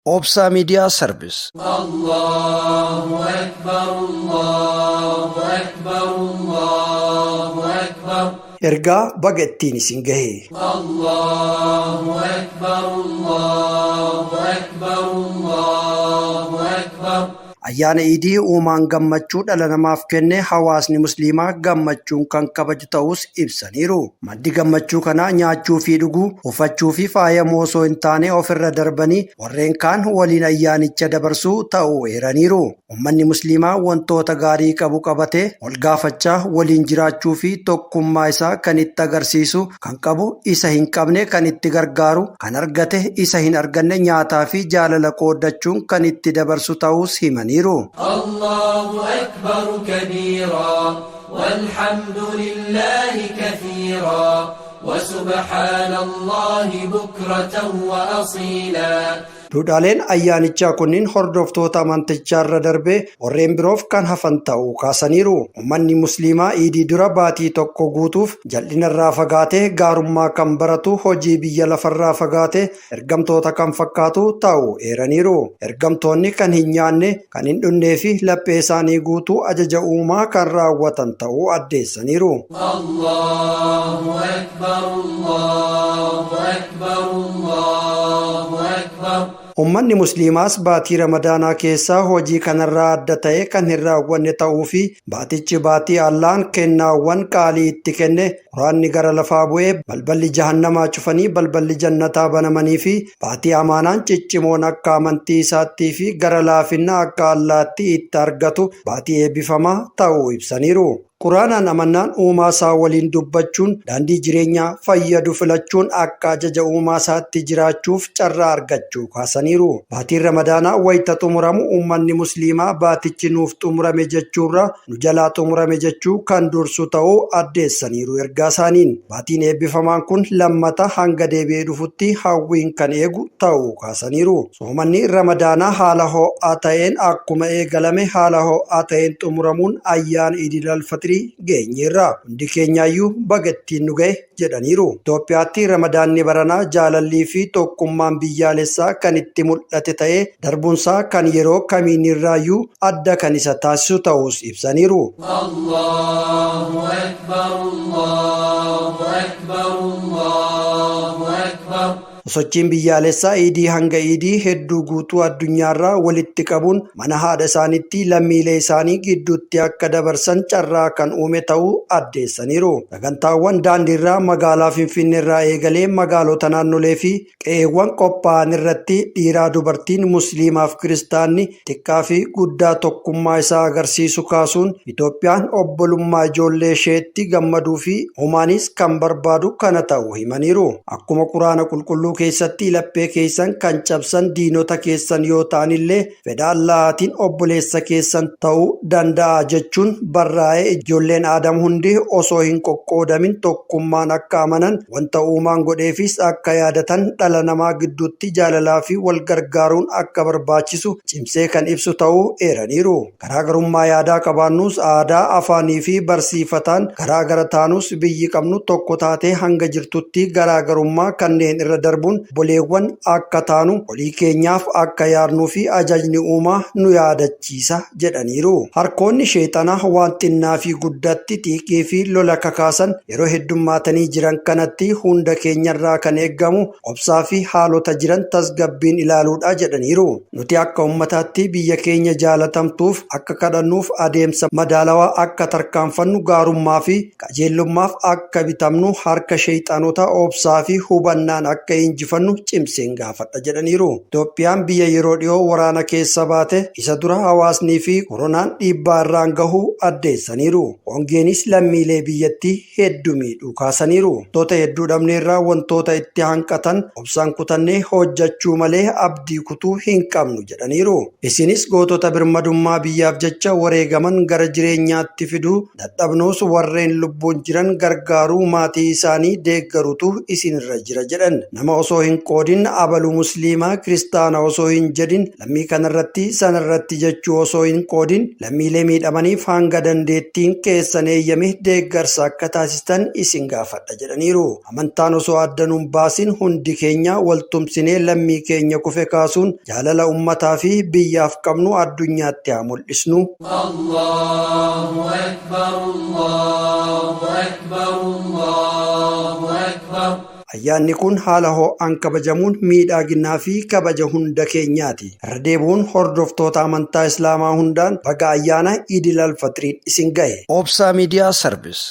Obsaa Miidiyaa Sarviis. الله أكبر الله أكبر الله أكبر Ergaa baga ittiin isin gahe. الله أكبر الله أكبر الله أكبر Ayyaana Iidii uumaan gammachuu dhala namaaf kenne hawaasni musliimaa gammachuun kan kabaju ta'us ibsaniiru. Maddi gammachuu kanaa nyaachuu fi dhuguu, uffachuu fi faayamuu osoo hin taane ofirra darbanii warreen kaan waliin ayyaanicha dabarsuu ta'uu eeraniiru. Uummanni musliimaa wantoota gaarii qabu qabatee wal gaafachaa waliin jiraachuu fi tokkummaa isaa kan itti agarsiisu, kan qabu isa hin qabne kan itti gargaaru, kan argate isa hin arganne nyaataa fi jaalala qooddachuun kan itti dabarsu ta'us himaniiru. الله أكبر كبيرا والحمد لله كثيرا وسبحان الله بكرة وأصيلا. Duudhaaleen ayyaanichaa kunniin hordoftoota amantichaa irra darbee warreen biroof kan hafan ta'uu kaasaniiru. Uummanni musliimaa Iidii dura baatii tokko guutuuf jal'inarraa fagaatee gaarummaa kan baratu, hojii biyya lafarraa fagaatee ergamtoota kan fakkaatu ta'uu eeraniiru. Ergamtoonni kan hin nyaanne, kan hin dhunnee fi laphee isaanii guutuu ajaja uumaa kan raawwatan ta'uu addeessaniiru. الله أكبر الله أكبر الله أكبر. Uummanni musliimaas baatii Ramadaanaa keessaa hojii kanarraa adda ta'e kan hin raawwanne ta'uu fi baatichi baatii Allaan kennaawwan qaalii itti kenne, quraanni gara lafaa bu'ee, balballi jahannamaa cufanii balballi jannataa banamanii fi baatii amaanaan ciccimoon akka amantii isaattii fi gara laafinna akka Allaatti itti argatu, baatii eebbifamaa ta'uu ibsaniiru. Quraanaan amannaan uumaa isaa waliin dubbachuun daandii jireenyaa fayyadu filachuun akka ajaja uumaa isaatti jiraachuuf carraa argachuu kaasaniiru. Baatiin Ramadaanaa wayita xumuramu uummanni musliimaa baatichi nuuf xumurame jechuurra nu jalaa xumurame jechuu kan dursu ta'uu addeessaniiru ergaa isaaniin. Baatiin eebbifamaan kun lammata hanga deebi'ee dhufutti hawwiin kan eegu ta'uu kaasaniiru. Soomanni Ramadaanaa haala ho'aa ta'een akkuma eegalame haala ho'aa ta'een xumuramuun ayyaana Idil Alfaxirii geenyeerra. Hundi keenyaayyuu baga ittiin nu ga'e jedhaniiru. Itoophiyaatti Ramadaanni baranaa jaalallii fi tokkummaan biyyaalessaa kan itti mul'ate ta'ee darbuunsaa kan yeroo kamiinirraayyuu adda kan isa taasisu ta'us ibsaniiru. الله أكبر الله أكبر الله أكبر. Sochiin biyyaalessaa Iidii hanga Iidii hedduu guutuu addunyaarraa walitti qabuun mana haadha isaaniitti lammiilee isaanii gidduutti akka dabarsan carraa kan uume ta'uu addeessaniiru. Sagantaawwan daandiirraa magaalaa Finfinneerraa eegalee magaalota naannolee fi qe'eewwan qophaa'an irratti dhiiraa dubartiin, musliimaaf kiristaanni, xiqqaa fi guddaa tokkummaa isaa agarsiisu kaasuun, Itoophiyaan obbolummaa ijoollee isheetti gammaduu fi uumaanis kan barbaadu kana ta'uu himaniiru. Akkuma quraana qulqulluu keessatti laphee keessan kan cabsan diinota keessan yoo ta'anillee fedha Allahaatiin obboleessa keessan ta'uu danda'a jechuun barraa'ee, ijoolleen Aadam hundi osoo hin qoqqoodamin tokkummaan akka amanan, wanta uumaan godheefis akka yaadatan, dhala namaa gidduutti jaalalaa fi wal gargaaruun akka barbaachisu cimsee kan ibsu ta'uu eeraniiru. Garaagarummaa yaadaa qabaannus, aadaa, afaanii fi barsiifataan garaagara taanus, biyyi qabnu tokko taatee hanga jirtutti garaagarummaa kanneen irra darbuun obboleewwan akka taanu, olii keenyaaf akka yaadnuu fi ajajni uumaa nu yaadachiisa jedhaniiru. Harkoonni sheexanaa waan xinnaa fi guddatti xiiqii fi lola kakaasan yeroo heddummaatanii jiran kanatti hunda keenyarraa kan eeggamu obsaa fi haalota jiran tasgabbiin ilaaluudha jedhaniiru. Nuti akka ummataatti biyya keenya jaalatamtuuf akka kadhannuuf, adeemsa madaalawaa akka tarkaanfannu, gaarummaa fi qajeelummaaf akka bitamnu, harka sheexanota obsaa fi hubannaan akka injifannu cimseen gaafadha jedhaniiru. Itoophiyaan biyya yeroo dhiyoo waraana keessa baate, isa dura hawaasnii fi koronaan dhiibbaa irraan gahuu addeessaniiru. Hongeenis lammiilee biyyattii hedduu miidhuu kaasaniiru. Wantoota hedduu dhabneerraa wantoota itti hanqatan obsaan kutannee hojjechuu malee abdii kutuu hin qabnu jedhaniiru. Isinis gootota birmadummaa biyyaaf jecha wareegaman gara jireenyaatti fiduu dadhabnuus, warreen lubbuun jiran gargaaruu, maatii isaanii deeggaruutu isinirra jira jedhan. Nama osoo hin qoodin, abaluu musliimaa kiristaana osoo hin jedhin, lammii kanarratti sanarratti jechuu osoo hin qoodin, lammiilee miidhamaniif hanga dandeettiin keessan eeyyame deeggarsa akka taasistan isin gaafadha jedhaniiru. Amantaan osoo adda nuun baasin hundi keenya waltumsinee lammii keenya kufe kaasuun jaalala ummataa fi biyyaaf qabnu addunyaatti haa mul'isnu. الله أكبر، الله أكبر، الله أكبر. Ayyaanni kun haala ho'aan kabajamuun miidhaginaa fi kabaja hunda keenyaati. Irra deebi'uun hordoftoota amantaa Islaamaa hundaan baga ayyaana Idil Alfaxiriin isin gahe. Obsaa Miidiyaa Sarviis.